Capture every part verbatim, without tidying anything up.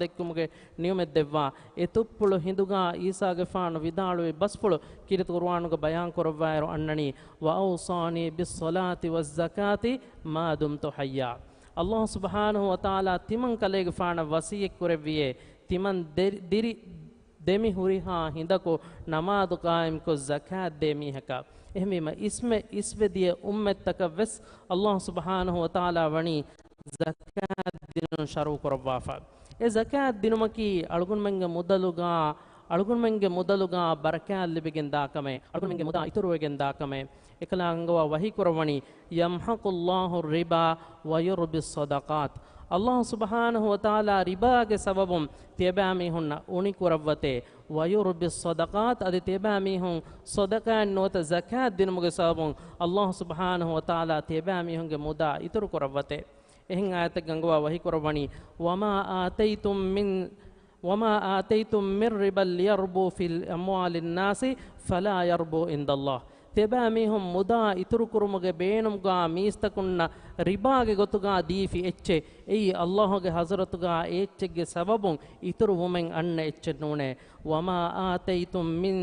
ދެއްކުމުގެ ނިޢުމަތް ދެއްވާ. އެ ތުއްޕުޅު ހިނދުގާ އީސާގެފާނު ވިދާޅުވި ބަސްފުޅު ކީރިތި ޤުރުއާނުގަ ބަޔާން ކުރައްވާއިރު އަންނަނީ، "وأوصاني بالصلاة والزكاة ما دمت حيا." ﷲ ސުބްޙާނަހޫ ވަތަޢާލާ ތިމަން ކަލޭގެފާނަށް ވަޞިއްޔަތް ކުރެއްވިއޭ، ތިމަން ދެ-، ދިރި ދެމި ހުރިހާ ހިނދަކު ނަމާދު ޤާއިމްކޮށް ޒަކާތް ދޭ މީހަކަށް. އެހެންވީމަ، އިސްމެ-، އިސްވެދިޔަ އުއްމަތްތަކަށް ވެސް ﷲ ސުބްޙާނަހޫ ވަތަޢާލާ ވަނީ ޒަކާތް ދިނުން ޝަރުޢު ކުރައްވާފަ. އެ ޒަކާތް ދިނުމަކީ އަޅުގަނޑުމެންގެ މުދަލުގާ، އަޅުގަނޑުމެންގެ މުދަލުގާ ބަރަކާތް ލިބިގެން ދާ ކަމެއް، އަޅުގަނޑުމެންގެ މުދާ އިތުރުވެގެން ދާ ކަމެއް. އެކަލާނގެ އަންގަވާ ވަޙީ ކުރައްވަނީ، "يمحق الله الربا ويربي الصدقات." ﷲ ސުބްޙާނަހޫ ވަތަޢާލާ ރިބާގެ ސަބަބުން ތިޔަބައިމީހުންނަށް އުނި ކުރައްވަތޭ، "ويربي الصدقات" އަދި ތިޔަބައިމީހުން ޞަދަޤާތް ނުވަތަ ޒަކާތް ދިނުމުގެ ސަބަބުން ﷲ ސުބްޙާނަހޫ ވަތަޢާލާ ތިޔަބައިމީހުންގެ މުދާ އިތުރު ކުރައްވަތޭ. އެހެން އާޔަތެއްގަ އަންގަވާ ވަޙީ ކުރައްވަނީ، "وما آتيتم من، وما آتيتم من ربا ليربو في أموال الناس فلا يربو عند الله." ތިޔަބައިމީހުން މުދާ އިތުރުކުރުމުގެ ބޭނުމުގާ މީސްތަކުންނަށް ރިބާގެ ގޮތުގާ ދީފި އެއްޗެއް، އެއީ ﷲގެ ޙަޟްރަތުގާ އެ އެއްޗެއްގެ ސަބަބުން އިތުރު ވުމެއް އަންނަ އެއްޗެއް ނޫނޭ. "وما آتيتم من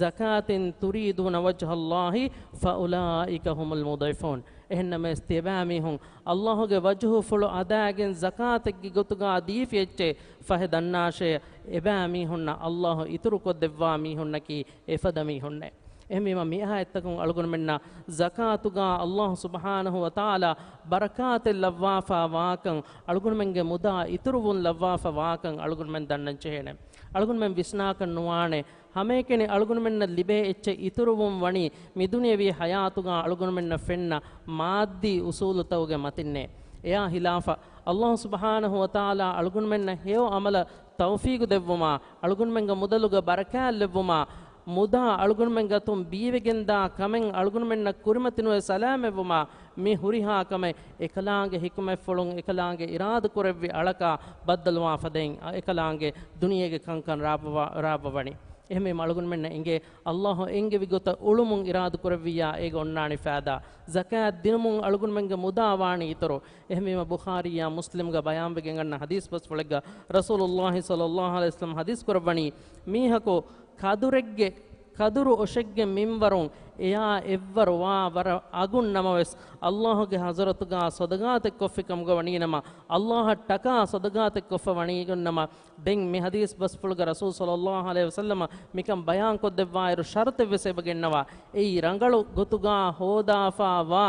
زكاة تريدون وجه الله فأولئك هم المضعفون." އެހެންނަމަވެސް، ތިޔަބައިމީހުން ﷲގެ ވަޖުހުފުޅު އަދާގެން ޒަކާތެއްގެ ގޮތުގާ ދީފި އެއްޗެއް ފަހެ ދަންނާށޭ، އެބައިމީހުންނަށް ﷲ އިތުރުކޮށްދެއްވާ މީހުންނަކީ އެފަދަ މީހުންނޭ. އެހެންވީމަ، މި އާޔަތްތަކުން އަޅުގަނޑުމެންނަށް ޒަކާތުގާ ﷲ ސުބްޙާނަހޫ ވަތަޢާލާ ބަރަކާތެއް ލައްވާފާ ވާކަން، އަޅުގަނޑުމެންގެ މުދާ އިތުރުވުން ލައްވާފަ ވާކަން އަޅުގަނޑުމެން ދަންނަން ޖެހޭނެ. އަޅުގަނޑުމެން ވިސްނާކަށް ނުވާނެ، ހަމައެކަނި އަޅުގަނޑުމެންނަށް ލިބޭ އެއްޗެއް އިތުރުވުން ވަނީ މި ދުނިޔެވީ ޙަޔާތުގާ އަޅުގަނޑުމެންނަށް ފެންނަ މާއްދީ އުސޫލުތަކުގެ މަތިންނޭ. އެއާ ޚިލާފަށް، ﷲ ސުބްޙާނަހޫ ވަތަޢާލާ އަޅުގަނޑުމެންނަށް ހެޔޮ ޢަމަލަށް ތައުފީޤު ދެއްވުމާ، އަޅުގަނޑުމެންގެ މުދަލުގަ ބަރަކާތް ލެއްވުމާ، މުދާ އަޅުގަނޑުމެން އަތުން ބީވެގެންދާ ކަމެއް އަޅުގަނޑުމެންނަށް ކުރިމަތިނުވެ ސަލާމަތްވުމާ، މި ހުރިހާ ކަމެއް އެކަލާނގެ ޙިކުމަތްފުޅުން އެކަލާނގެ އިރާދަ ކުރެއްވި އަޅަކާ ބައްދަލުވާ ފަދައިން، އެކަލާނގެ ދުނިޔޭގެ ކަންކަން ރާވަވާ-، ރާވަވަނީ. އެހެންވީމަ އަޅުގަނޑުމެންނަށް އިނގޭ ﷲ އެންގެވި ގޮތަށް އުޅުމުން އިރާދަ ކުރެއްވިއްޔާ އޭގެ އޮންނާނެ ފައިދާ. ޒަކާތް ދިނުމުން އަޅުގަނޑުމެންގެ މުދާ ވާނީ އިތުރު. އެހެންވީމަ ބުޚާރީއާ މުސްލިމްގަ ބަޔާންވެގެން އަންނަ ޙަދީޘް ބަސްފުޅެއްގަ ރަސޫލުﷲ ޞައްލަﷲ ޢަލައިހި ވަސައްލަމަ ޙަދީޘް ކުރައްވަނީ، މީހަކު ކަދުރެއްގެ، ކަދުރު އޮށެއްގެ މިންވަރުން އެޔާ އެއްވަރު ވާ ވަރަށް އަގުން ނަމަވެސް، ﷲގެ ޙަޟްރަތުގާ ޞަދަޤާތެއް ކޮށްފި ކަމުގަ ވަނީނަމަ، ﷲއަށް ޓަކާ ޞަދަޤާތެއް ކޮށްފަ ވަނީގެންނަމަ، ދެން މި ޙަދީޘް ބަސްފުޅުގަ ރަސޫލު ޞައްލަﷲ ޢަލައިހި ވަސައްލަމަ މިކަން ބަޔާންކޮށްދެއްވާއިރު ޝަރުޠެއްވެސް އެބަގެންނަވާ. އެއީ ރަނގަޅު ގޮތުގާ ހޯދާފާވާ،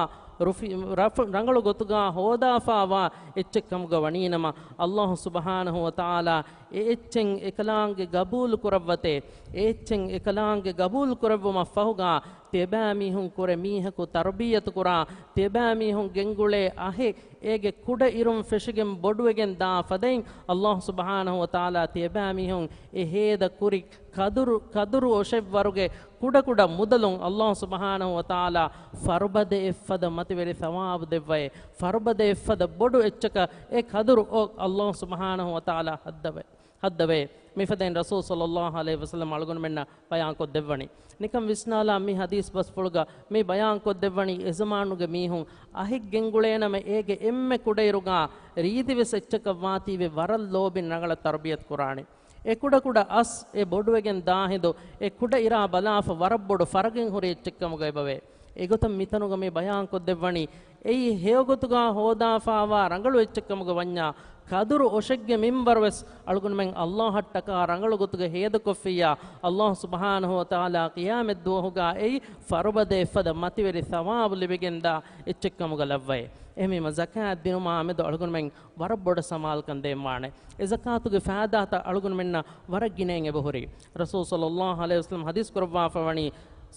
ރުފި-، ރަފު-، ރަނގަޅު ގޮތުގާ ހޯދާފާވާ އެއްޗެއް ކަމުގަ ވަނީނަމަ، ﷲ ސުބްޙާނަހޫ ވަތަޢާލާ އެ އެއްޗެއް އެކަލާނގެ ގަބޫލު ކުރައްވަތޭ. އެ އެއްޗެއް އެކަލާނގެ ގަބޫލު ކުރެއްވުމަށް ފަހުގާ، ތިޔަބައިމީހުން ކުރެ މީހަކު ތަރުބިޔަތު ކުރާ، ތިޔަބައިމީހުން ގެންގުޅޭ އަހެއް އޭގެ ކުޑަ އިރުން ފެށިގެން ބޮޑުވެގެން ދާ ފަދައިން، ﷲ ސުބްޙާނަހޫ ވަތަޢާލާ ތިޔަބައިމީހުން އެ ހޭދަ ކުރި ކަދުރު، ކަދުރު އޮށެއްވަރުގެ ކުޑަކުޑަ މުދަލުން ﷲ ސުބްޙާނަހޫ ވަތަޢާލާ ފަރުބަދައެއްފަދަ މަތިވެރި ޘަވާބު ދެއްވައޭ. ފަރުބަދައެއްފަދަ ބޮޑު އެއްޗަކަށް އެ ކަދުރު އޮށް ﷲ ސުބްޙާނަހޫ ވަތަޢާލާ ހައްދަވައޭ، ހައްދަވައޭ. މިފަދައިން ރަސޫލު ޞައްލަﷲ ޢަލައިހި ވަސައްލަމަ އަޅުގަނޑުމެންނަށް ބަޔާންކޮށްދެއްވަނީ. ނިކަން ވިސްނާލާ، މި ޙަދީޘް ބަސްފުޅުގަ މި ބަޔާންކޮށްދެއްވަނީ އެޒަމާނުގެ މީހުން އަހެއް ގެންގުޅޭނަމަ އޭގެ އެންމެ ކުޑައިރުގާ ރީތިވެސް އެއްޗަކަށް ވާތީވެ ވަރަށް ލޯބިން ރަނގަޅަށް ތަރުބިޔަތު ކުރާނެ. އެ ކުޑަކުޑަ އަސް އެ ބޮޑުވެގެން ދާ ހިނދު އެ ކުޑައިރާ ބަލާފަ ވަރަށް ބޮޑު ފަރަގެއް ހުރި އެއްޗެއްކަމުގަ އެބަވޭ. އެގޮތަށް މިތަނުގަ މި ބަޔާންކޮށްދެއްވަނީ، އެއީ ހެޔޮގޮތުގާ ހޯދާފާވާ ރަނގަޅު އެއްޗެއްކަމުގަ ވަންޏާ، ކަދުރު އޮށެއްގެ މިންވަރުވެސް އަޅުގަނޑުމެން ﷲއަށްޓަކާ ރަނގަޅު ގޮތުގަ ހޭދަކޮށްފިއްޔާ، ﷲ ސުބްޙާނަހޫ ވަތަޢާލާ ޤިޔާމަތްދުވަހުގާ އެއީ ފަރުބަދައެއްފަދަ މަތިވެރި ޘަވާބު ލިބިގެންދާ އެއްޗެއްކަމުގަ ލައްވައޭ. އެހެންވީމަ، ޒަކާތް ދިނުމާމެދު އަޅުގަނޑުމެން ވަރަށް ބޮޑަށް ސަމާލުކަން ދޭންވާނެ. އެ ޒަކާތުގެ ފައިދާތައް އަޅުގަނޑުމެންނަށް ވަރަށް ގިނައިން އެބަހުރި. ރަސޫލު ޞައްލަﷲ ޢަލައިހި ވަސައްލަމަ ޙަދީޘް ކުރައްވާފަވަނީ،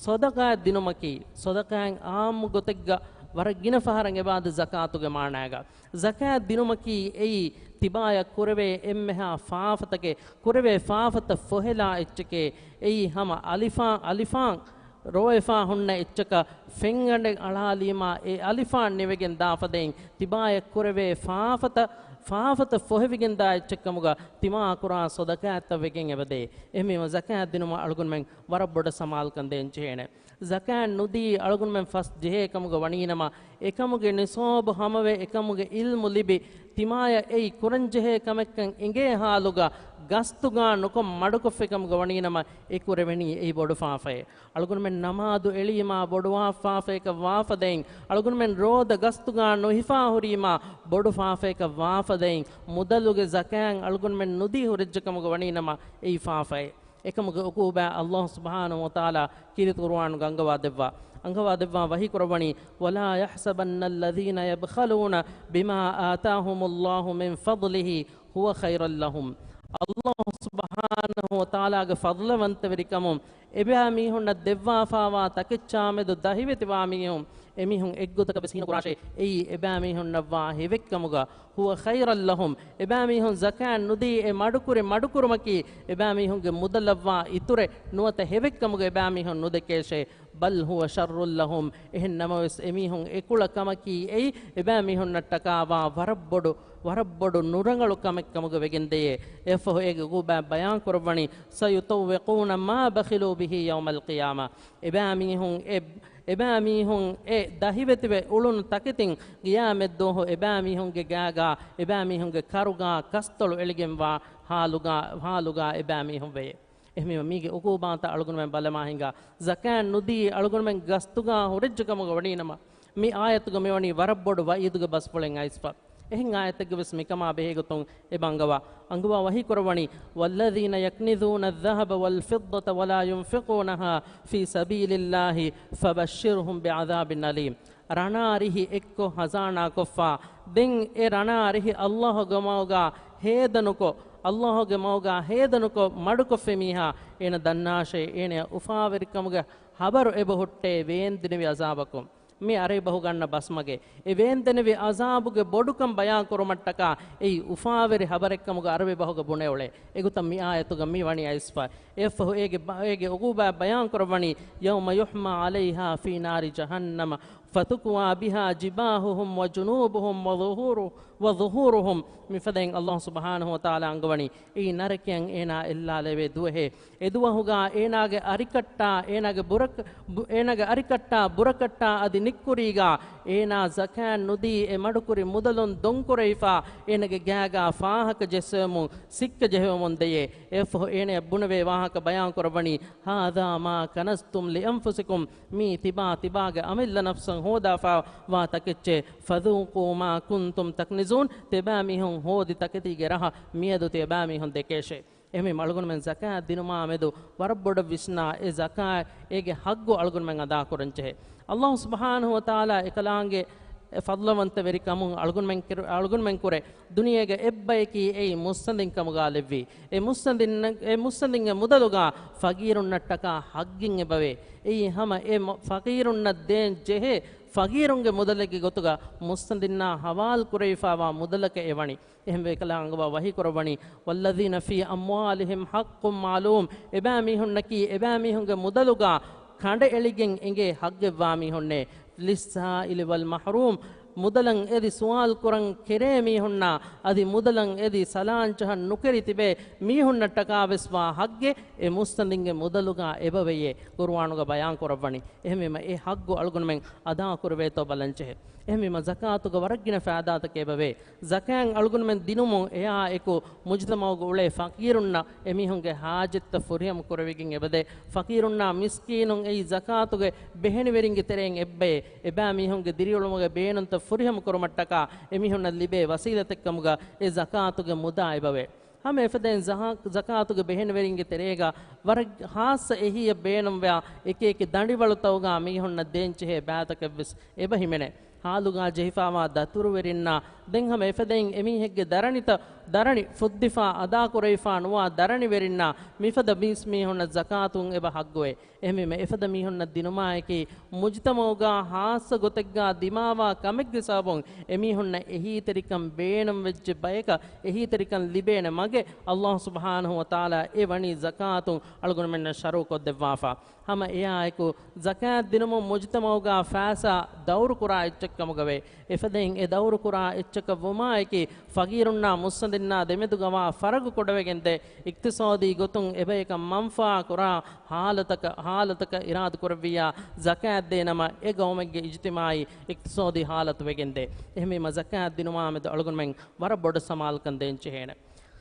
ޞަދަޤާތް ދިނުމަކީ، ޞަދަޤާތް ޢާއްމު ގޮތެއްގަ ވަރަށް ގިނަ ފަހަރަށް އެބައާދި ޒަކާތުގެ މާނާގަ. ޒަކާތް ދިނުމަކީ އެއީ ތިބާޔަށް ކުރެވޭ އެންމެހާ ފާފަތަކެއް، ކުރެވޭ ފާފަތައް ފޮހެލާ އެއްޗެކޭ. އެއީ ހަމަ އަލިފާން، އަލިފާން ރޯވެފާ ހުންނަ އެއްޗަކަށް ފެންގަނޑެއް އަޅާލީމާ، އެ އަލިފާން ނިވެގެން ދާ ފަދައިން ތިބާޔަށް ކުރެވޭ ފާފަތައް، ފާފަތައް ފޮހެވިގެން ދާ އެއްޗެއްކަމުގަ ތިމާ ކުރާ ޞަދަޤާތްތައް ވެގެން އެބަދޭ. އެހެންވީމަ ޒަކާތް ދިނުމަށް އަޅުގަނޑުމެން ވަރަށް ބޮޑަށް ސަމާލުކަން ދޭން ޖެހޭނެ. ޒަކާތް ނުދީ އަޅުގަނޑުމެން ފަސް ޖެހޭ ކަމުގަ ވަނީނަމަ، އެކަމުގެ ނިޞާބު ހަމަވެ، އެކަމުގެ ޢިލްމު ލިބި، ތިމާޔަށް އެއީ ކުރަންޖެހޭ ކަމެއްކަން އެނގޭ ހާލުގަ ގަސްތުގާ ނުކޮށް މަޑުކޮށްފިކަމުގަ ވަނީނަމަ އެ ކުރެވެނީ އެއީ ބޮޑު ފާފައެއް. އަޅުގަނޑުމެން ނަމާދު އެޅީމާ ބޮޑު ފާފައަކަށް ވާފަދައިން، އަޅުގަނޑުމެން ރޯދަ ގަސްތުގާ ނުހިފާ ހުރީމާ ބޮޑު ފާފައަކަށް ވާފަދައިން، މުދަލުގެ ޒަކާތް އަޅުގަނޑުމެން ނުދީ ހުރެއްޖެކަމުގަ ވަނީނަމަ އެއީ ފާފައެއް. އެކަމުގެ އުޤޫބާ ﷲ ސުބްޙާނަހޫ ވަތަޢާލާ ކީރިތި ޤުރުއާނުގަ އަންގަވާދެއްވާ، އަންގަވާދެއްވާ ވަޙީ ކުރައްވަނީ، ولا يحسبن الذين يبخلون بما آتاهم الله من فضله هو خيرا لهم. ﷲ ސުބްޙާނަހޫ ވަތަޢާލާގެ ފަޟްލުވަންތަވެރިކަމުން އެބައިމީހުންނަށް ދެއްވާފާވާ ތަކެއްޗާމެދު ދަހިވެތިވާ މީހުން، އެމީހުން އެއްގޮތަކަށް ވެސް ހީނުކުރާށޭ، އެއީ އެބައިމީހުންނަށްވާ ހެވެއްކަމުގަ، هو خيرا لهم، އެބައިމީހުން ޒަކާތް ނުދީ އެ މަޑުކުރި މަޑުކުރުމަކީ އެބައިމީހުންގެ މުދަލަށްވާ އިތުރެއް ނުވަތަ ހެވެއްކަމުގަ އެބައިމީހުން ނުދެކޭށޭ. بل هو شر لهم، އެހެން ނަމަވެސް އެމީހުން އެކުޅަ ކަމަކީ އެއީ އެބައިމީހުންނަށްޓަކާވާ ވަރަށްބޮޑު، ވަރަށްބޮޑު ނުރަނގަޅު ކަމެއްކަމުގަ ވެގެންދެޔޭ. އެއަށްފަހު އޭގެ އުޤޫބާ ބަޔާންކުރައްވަނީ، سيطوقون ما بخلوا به يوم القيامة. އެބައިމީހުން އެ، އެބައިމީހުން އެ ދަހިވެތިވެ އުޅުނު ތަކެތިން ޤިޔާމަތްދުވަހު އެބައިމީހުންގެ ގާގާ، އެބައިމީހުންގެ ކަރުގާ ކަސްތޮޅު އެޅިގެންވާ ހާލުގާ، ހާލުގާ އެބައިމީހުން ވެޔޭ. އެހެންވީމަ މީގެ އުޤޫބާތައް އަޅުގަނޑުމެން ބަލަމާ ހިނގާ. ޒަކާތް ނުދީ އަޅުގަނޑުމެން ގަސްތުގާ ހުރެއްޖެކަމުގަ ވަނީނަމަ، މި އާޔަތުގަ މިވަނީ ވަރަށް ބޮޑު ވަޢީދުގެ ބަސްފުޅެއް އައިސްފަ. އެހެން އާޔަތެއްގަ ވެސް މިކަމާ ބެހޭގޮތުން އެބަ އަންގަވާ، އަންގަވާ ވަޙީ ކުރައްވަނީ، والذين يكنزون الذهب والفضة ولا ينفقونها في سبيل الله فبشرهم بعذاب أليم. ރަނާ ރިހި އެއްކޮށް ހަޒާނާކޮށްފަ، ދެން އެ ރަނާ ރިހި ﷲގެ މަގުގާ ހޭދަނުކޮށް، ﷲގެ މަގުގާ ހޭދަނުކޮށް މަޑުކޮށްފި މީހާ އޭނަ ދަންނާށޭ، އޭނަޔަށް އުފާވެރިކަމުގެ ހަބަރު އެބަ ހުއްޓޭ ވޭންދެނިވި ޢަޒާބަކުން. މި ޢަރަބި ބަހުގަ އަންނަ ބަސްމަގެއް. އެ ވޭންދެނިވި ޢަޒާބުގެ ބޮޑުކަން ބަޔާން ކުރުމަށްޓަކާ އެއީ އުފާވެރި ހަބަރެއްކަމުގަ ޢަރަބި ބަހުގަ ބުނެ އުޅޭ. އެގޮތަށް މި އާޔަތުގަ މި ވަނީ އައިސްފަ. އެއަށްފަހު އޭގެ ބަ-، އޭގެ އުޤޫބާ ބަޔާން ކުރައްވަނީ، يوم يحمى عليها في نار جهنم فتكوى بها جباههم وجنوبهم وظهور-، وظهورهم. މިފަދައިން ﷲ ސުބްޙާނަހޫ ވަތަޢާލާ އަންގަވަނީ، އެއީ ނަރަކަޔަށް އޭނާ އެއްލާލެވޭ ދުވަހެއް. އެދުވަހުގާ އޭނާގެ އަރިކައްޓާ، އޭނާގެ ބުރަކަ-، ބު-، އޭނާގެ އަރިކައްޓާ، ބުރަކައްޓާ އަދި ނިއްކުރީގާ، އޭނާ ޒަކާތް ނުދީ އެ މަޑުކުރި މުދަލުން ދޮންކުރެވިފާ، އޭނާގެ ގާގާ ފާހަކަ ޖެއްސެވެމުން، ސިއްކަ ޖެހެވެމުން ދެޔޭ. އެއަށްފަހު އޭނަޔަށް ބުނެވޭ ވާހަކަ ބަޔާން ކުރައްވަނީ، هذا ما كنزتم لأنفسكم، މީ ތިބާ ތިބާގެ އަމިއްލަ ނަފްސަށް ހޯދާފާ ވާ ތަކެއްޗޭ، فذوقوا ما كنتم تكنزون، ތިބާމީހުން ހޯދި ތަކެތީގެ ރަހަ މިއަދު ތިބާމީހުން ދެކޭށޭ. އެހެންވީމަ އަޅުގަނޑުމެން ޒަކާތް ދިނުމާ މެދު ވަރަށް ބޮޑަށް ވިސްނާ، އެ ޒަކާތް އޭގެ ޙައްޤު އަޅުގަނޑުމެން އަދާކުރަންޖެހޭ. ﷲ ސުބްޙާނަހޫ ވަތަޢާލާ އެކަލާނގެ އެ ފަޟްލުވަންތަވެރިކަމުން އަޅުގަނޑުމެން ކިރު-، އަޅުގަނޑުމެން ކުރެ ދުނިޔޭގެ އެއްބަޔަކީ އެއީ މުއްސަނދިން ކަމުގާ ލެއްވި. އެ މުއްސަނދިން، އެ މުއްސަނދިންގެ މުދަލުގާ ފަގީރުންނަށްޓަކާ ޙައްޤެއް އެބަވޭ. އެއީ ހަމަ އެ މަ-، ފަގީރުންނަށް ދޭން ޖެހޭ ފަގީރުންގެ މުދަލެއްގެ ގޮތުގަ މުއްސަނދިންނާ ޙަވާލު ކުރެވިފާވާ މުދަލަކަށް އެވަނީ. އެހެންވެ އެކަލާނގެ ވަޙީ ކުރައްވަނީ، والذين في أموالهم حق معلوم، އެބައިމީހުންނަކީ އެބައިމީހުންގެ މުދަލުގާ ކަނޑައެޅިގެން އެނގޭ ޙައްޤެއްވާ މީހުންނޭ. للسائل والمحروم، މުދަލަށް އެދި ސުވާލު ކުރަން ކެރޭ މީހުންނާ، އަދި މުދަލަށް އެދި ސަލާން ޖަހަން ނުކެރި ތިބޭ މީހުންނަށްޓަކާވެސް ވާ ޙައްޤެއް އެ މުއްސަނދިންގެ މުދަލުގާ އެބަވެޔޭ، ޤުރުއާނުގަ ބަޔާން ކުރައްވަނީ. އެހެންވީމަ އެ ޙައްޤު އަޅުގަނޑުމެން އަދާކުރެވޭތޯ ބަލަންޖެހޭ. އެހެންވީމަ ޒަކާތުގަ ވަރަށް ގިނަ ފައިދާތަކެއް އެބަވޭ. ޒަކާތް އަޅުގަނޑުމެން ދިނުމުން އެއާއެކު މުޖުތަމަޢުގަ އުޅޭ ފަޤީރުންނަށް އެމީހުންގެ ޙާޖަތްތައް ފުރިހަމަ ކުރެވިގެން އެބަދޭ. ފަޤީރުންނާ މިސްކީނުން އެއީ ޒަކާތުގެ ބެހެނިވެރިންގެ ތެރެއިން އެއްބައެއް. އެބައިމީހުންގެ ދިރިއުޅުމުގެ ބޭނުންތައް ފުރިހަމަ ކުރުމަށްޓަކާ އެމީހުންނަށް ލިބޭ ވަސީލަތެއްކަމުގަ އެ ޒަކާތުގެ މުދާ އެބަވޭ. ހަމަ އެފަދައިން ޒަހާ-، ޒަކާތުގެ ބެހެނިވެރިންގެ ތެރޭގަ ވަރަށް ޚާއްޞަ އެހީއެއް ބޭނުންވެއާ، އެކިއެކި ދަނޑިވަޅުތައުގާ މީހުންނަށް ދޭންޖެހޭ ބައިތަކެއްވެސް އެބަ ހިމެނޭ. ހާލުގާ ޖެހިފާވާ ދަތުރުވެރިންނާ، ދެން ހަމަ އެފަދައިން އެމީހެއްގެ ދަރަނިތައް، ދަރަނި ފުއްދިފާ އަދާކުރެވިފާ ނުވާ ދަރަނިވެރިންނާ، މިފަދަ މީސްމީހުންނަށް ޒަކާތުން އެބަ ޙައްޤުވޭ. އެހެންވީމަ އެފަދަ މީހުންނަށް ދިނުމާއެކީ، މުޖުތަމަޢުގާ ޚާއްޞަ ގޮތެއްގާ ދިމާވާ ކަމެއްގެ ސަބަބުން އެމީހުންނަށް އެހީތެރިކަން ބޭނުންވެއްޖެ ބަޔަކަށް އެހީތެރިކަން ލިބޭނެ މަގެއް ﷲ ސުބްޙާނަހޫ ވަތަޢާލާ އެ ވަނީ ޒަކާތުން އަޅުގަނޑުމެންނަށް ޝަރުޢުކޮށްދެއްވާފަ. ހަމަ އެއާއެކު، ޒަކާތް ދިނުމުން މުޖުތަމަޢުގާ ފައިސާ ދައުރުކުރާ އެއްޗެއްކަމުގަވޭ. އެފަދައިން އެ ދައުރުކުރާ އެއްޗަކަށް ވުމާއެކީ، ފަގީރުންނާ މުއްސަނދި ދެމެދުގަވާ ފަރަގު ކުޑަވެގެންދޭ، އިޤްތިޞާދީ ގޮތުން އެބަޔަކަށް މަންފާ ކުރާ ހާލަތަކަށް، ހާލަތަކަށް އިރާދަ ކުރެއްވިއްޔާ، ޒަކާތް ދޭނަމަ އެ ގައުމެއްގެ އިޖްތިމާޢީ އިޤްތިޞާދީ ހާލަތު ވެގެންދޭ. އެހެންވީމަ، ޒަކާތް ދިނުމާމެދު އަޅުގަނޑުމެން ވަރަށް ބޮޑު ސަމާލުކަން ދޭން ޖެހޭނެ.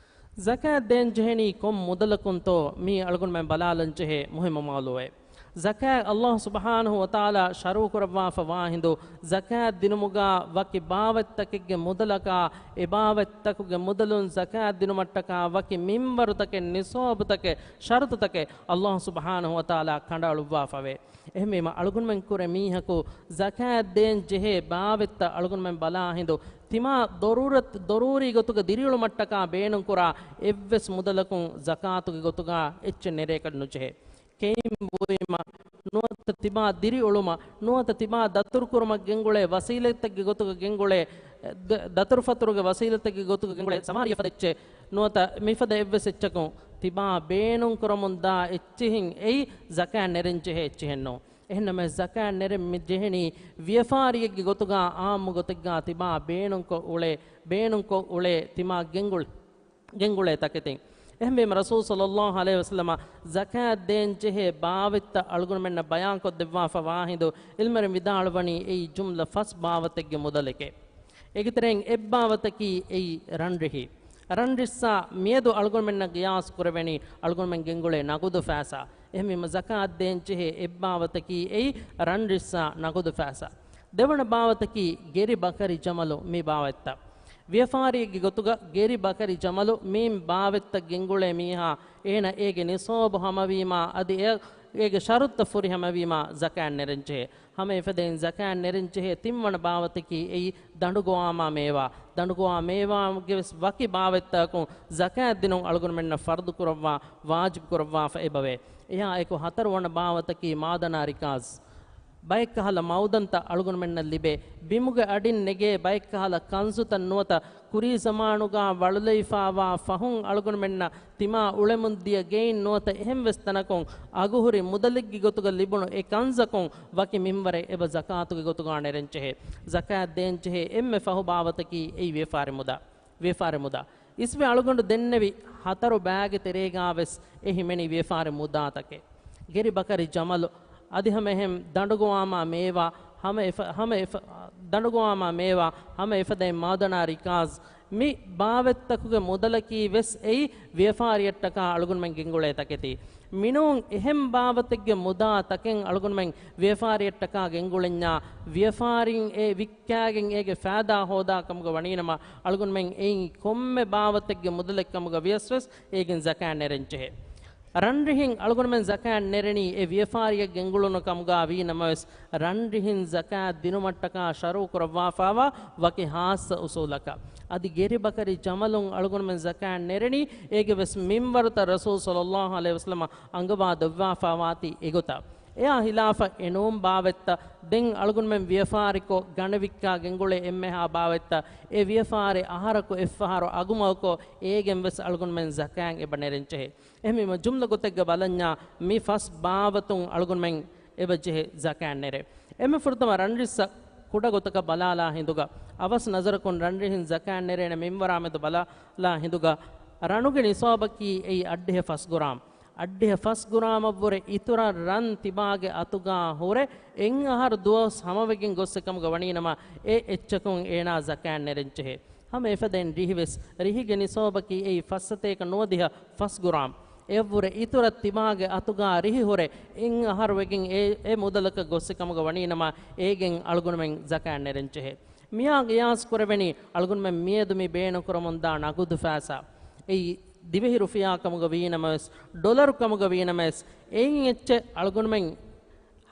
ޒަކާތް ދޭން ޖެހެނީ ކޮން މުދަލަކުންތޯ މީ އަޅުގަނޑުމެން ބަލާލަން ޖެހޭ މުހިއްމު މައުޟޫޢެއް. ޒަކާތް ﷲ ސުބްޙާނަހޫ ވަތަޢާލާ ޝަރުޢު ކުރައްވާފަ ވާ ހިނދު، ޒަކާތް ދިނުމުގާ ވަކި ބާވަތްތަކެއްގެ މުދަލަކާ، އެ ބާވަތްތަކުގެ މުދަލުން ޒަކާތް ދިނުމަށްޓަކާ ވަކި މިންވަރުތަކެއް، ނިޞާބުތަކެއް، ޝަރުޠުތަކެއް ﷲ ސުބްޙާނަހޫ ވަތަޢާލާ ކަނޑައަޅުއްވާފަވޭ. އެހެންވީމަ، އަޅުގަނޑުމެން ކުރެ މީހަކު ޒަކާތް ދޭން ޖެހޭ ބާވަތްތައް އަޅުގަނޑުމެން ބަލާ ހިނދު، ތިމާ ޟަރޫރަތް، ޟަރޫރީ ގޮތުގަ ދިރިއުޅުމަށްޓަކާ ބޭނުންކުރާ އެއްވެސް މުދަލަކުން ޒަކާތުގެ ގޮތުގަ އެއްޗެއް ނެރޭކަށް ނުޖެހޭ. ކެއިން ބުއިމަ، ނުވަތަ ތިބާ ދިރިއުޅުމަށް، ނުވަތަ ތިބާ ދަތުރުކުރުމަށް ގެންގުޅޭ ވަސީލަތެއްގެ ގޮތުގަ ގެންގުޅޭ، ދަ-، ދަތުރުފަތުރުގެ ވަސީލަތެއްގެ ގޮތުގަ ގެންގުޅޭ ސަމާރީ ފަދަ އެއްޗެއް، ނުވަތަ މިފަދަ އެއްވެސް އެއްޗަކުން ތިބާ ބޭނުންކުރަމުންދާ އެއްޗިހިން އެއީ ޒަކާތް ނެރެން ޖެހޭ އެއްޗިހެއްނޫން. އެހެންނަމަވެސް، ޒަކާތް ނެރެން މި ޖެހެނީ ވިޔަފާރިއެއްގެ ގޮތުގަ އާއްމު ގޮތެއްގަ ތިބާ ބޭނުންކޮށް އުޅޭ، ބޭނުންކޮށް އުޅޭ ތިމާ ގެންގުޅޭ، ގެންގުޅޭ ތަކެތިން. އެހެންވީމަ، ރަސޫލު ޞައްލައްލާހު ޢަލައިހި ވަސައްލަމަ ޒަކާތް ދޭން ޖެހޭ ބާވަތްތައް އަޅުގަނޑުމެންނަށް ބަޔާންކޮށްދެއްވާފަ ވާ ހިނދު، ޢިލްމުވެރިން ވިދާޅުވަނީ އެއީ ޖުމްލަ ފަސް ބާވަތެއްގެ މުދަލެކޭ. އޭގެ ތެރެއިން އެއްބާވަތަކީ އެއީ ރަންރިހި. ރަންރިއްސާ މިއަދު އަޅުގަނޑުމެންނަށް ގިޔާސް ކުރެވެނީ އަޅުގަނޑުމެން ގެންގުޅޭ ނަގުދު ފައިސާ. އެހެންވީމަ، ޒަކާތް ދޭން ޖެހޭ އެއްބާވަތަކީ އެއީ ރަންރިއްސާ ނަގުދު ފައިސާ. ދެވަނަ ބާވަތަކީ ގެރި ބަކަރި ޖަމަލު މި ބާވަތްތައް. ވިޔަފާރިއެއްގެ ގޮތުގަ ގެރި ބަކަރި ޖަމަލު މި ބާވަތްތައް ގެންގުޅޭ މީހާ، އޭނަ އޭގެ ނިޞާބު ހަމަވީމާ، އަދި އެ-، އޭގެ ޝަރުޠުތައް ފުރިހަމަވީމާ، ޒަކާތް ނެރެން ޖެހޭ. ހަމަ އެފަދައިން ޒަކާތް ނެރެން ޖެހޭ ތިންވަނަ ބާވަތަކީ އެއީ ދަނޑުގޮވާމާ މޭވާ. ދަނޑުގޮވާ މޭވާގެ ވެސް ވަކި ބާވަތްތަކުން ޒަކާތް ދިނުން އަޅުގަނޑުމެންނަށް ފަރުޟު ކުރައްވާ، ވާޖިބު ކުރައްވާފަ އެބަވޭ. އެއާ އެކު ހަތަރުވަނަ ބާވަތަކީ މާދަނާ ރިކާޒް. ބައެއްކަހަލަ މައުދަންތައް އަޅުގަނޑުމެންނަށް ލިބޭ. ބިމުގެ އަޑިން ނެގޭ ބައެއްކަހަލަ ކަންސުތައް ނުވަތަ ކުރީ ޒަމާނުގާ ވަޅުލައިފާވާ ފަހުން އަޅުގަނޑުމެންނަށް ތިމާ އުޅެމުން ދިޔަ ގެއިން ނުވަތަ އެހެން ވެސް ތަނަކުން އަގުހުރި މުދަލެއްގެ ގޮތުގަ ލިބުނު އެ ކަންޒަކުން ވަކި މިންވަރެއް އެބަ ޒަކާތުގެ ގޮތުގާ ނެރެންޖެހޭ. ޒަކާތް ދޭންޖެހޭ އެންމެ ފަހު ބާވަތަކީ އެއީ ވިޔަފާރި މުދާ. ވިޔަފާރި މުދާ. އިސްވެ އަޅުގަނޑު ދެންނެވި ހަތަރު ބާގެ ތެރޭގާ ވެސް އެ ހިމެނި ވިޔަފާރި މުދާތަކެއް. ގެރި ބަކަރި ޖަމަލު، އަދި ހަމަ އެހެން ދަނޑުގޮވާމާ މޭވާ، ހަމަ އެފަ-، ހަމަ އެފަ-، ދަނޑުގޮވާމާ މޭވާ، ހަމަ އެފަދައިން މާދަނާ ރިކާޒް، މި ބާވަތްތަކުގެ މުދަލަކީ ވެސް އެއީ ވިޔަފާރިއަށްޓަކާ އަޅުގަނޑުމެން ގެންގުޅޭ ތަކެތީ. މިނޫން އެހެން ބާވަތެއްގެ މުދާ ތަކެއް އަޅުގަނޑުމެން ވިޔަފާރިއަށްޓަކާ ގެންގުޅެންޏާ، ވިޔަފާރިން އެ ވިއްކާގެން އޭގެ ފައިދާ ހޯދާ ކަމުގަ ވަނީނަމަ، އަޅުގަނޑުމެން އެއިން ކޮންމެ ބާވަތެއްގެ މުދަލެއް ކަމުގަ ވިޔަސް ވެސް އޭގެން ޒަކާތް ނެރެންޖެހޭ. ރަންރިހިން އަޅުގަނޑުމެން ޒަކާތް ނެރެނީ އެ ވިޔަފާރިއަށް ގެންގުޅުނު ކަމުގަ ވީ ނަމަވެސް، ރަންރިހިން ޒަކާތް ދިނުމަށްޓަކާ ޝަރުޢު ކުރައްވާފާވާ ވަކި ހާއްސަ އުސޫލަކަށް. އަދި ގެރި ބަކަރި ޖަމަލުން އަޅުގަނޑުމެން ޒަކާތް ނެރެނީ އޭގެ ވެސް މިންވަރުތައް ރަސޫލު ޞައްލައްލާހު ޢަލައިހި ވަސައްލަމަ އަންގަވާ ދެއްވާފާވާތީ އެގޮތަށް. އެއާ ހިލާފަށް އެނޫން ބާވަތްތައް ދެން އަޅުގަނޑުމެން ވިޔަފާރިކޮށް ގަނެ ވިއްކާ ގެންގުޅޭ އެންމެހާ ބާވަތްތައް އެ ވިޔަފާރި އަހަރަކު އެއްފަހަރު އަގުމަގުކޮށް އޭގެން ވެސް އަޅުގަނޑުމެން ޒަކާތް އެބަ ނެރެންޖެހޭ. އެހެންވީމަ، ޖުމްލަ ގޮތެއްގަ ބަލަންޏާ، މި ފަސް ބާވަތުން އަޅުގަނޑުމެން އެބަ ޖެހޭ ޒަކާތް ނެރެ. އެންމެ ފުރަތަމަ ރަންރިއްސަށް ކުޑަ ގޮތަކަށް ބަލާލާ ހިނދުގަ، އަވަސް ނަޒަރަކުން ރަންރިހިން ޒަކާތް ނެރޭނެ މިންވަރާ މެދު ބަލާލާ ހިނދުގަ، ރަނުގެ ނިސާބަކީ އެއީ އައްޑިހަ ފަސް ގުރާމް. އައްޑިހަ ފަސް ގުރާމަށްވުރެ އިތުރަށް ރަން ތިބާގެ އަތުގާ ހުރެ އެއް އަހަރު ދުވަސް ހަމަވެގެން ގޮއްސެ ކަމުގަ ވަނީނަމަ، އެ އެއްޗަކުން އޭނާ ޒަކާތް ނެރެންޖެހޭ. ހަމަ އެފަދައިން ރިހިވެސް، ރިހިގެ ނިސާބަކީ އެއީ ފައްސަތޭކަ ނުވަދިހަ ފަސް ގުރާމް. އެއަށްވުރެ އިތުރަށް ތިބާގެ އަތުގާ ރިހި ހުރެ އެއް އަހަރު ވެގެން އެ، އެ މުދަލަކަށް ގޮއްސެ ކަމުގަ ވަނީނަމަ، އޭގެން އަޅުގަނޑުމެން ޒަކާތް ނެރެންޖެހޭ. މިއާ ގިޔާސް ކުރެވެނީ އަޅުގަނޑުމެން މިއަދު މި ބޭނުން ކުރަމުންދާ ނަގުދު ފައިސާ. އެއީ ދިވެހި ރުފިޔާ ކަމުގަ ވީނަމަވެސް، ޑޮލަރު ކަމުގަ ވީނަމަވެސް، އެއިން އެއްޗެއް އަޅުގަނޑުމެން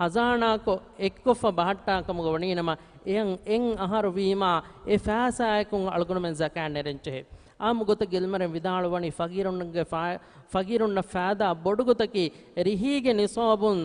ހަޒާނާކޮށް އެއްކޮށްފަ ބަހައްޓާ ކަމުގަ ވަނީނަމަ، އެއަށް އެއް އަހަރު ވީމާ، އެ ފައިސާއަކުން އަޅުގަނޑުމެން ޒަކާތް ނެރެންޖެހޭ. އާއްމު ގޮތެއްގަ ޢިލްމުވެރިން ވިދާޅުވަނީ ފަގީރުންގެ ފާ-، ފަގީރުންނަށް ފައިދާ ބޮޑު ގޮތަކީ، ރިހީގެ ނިސާބުން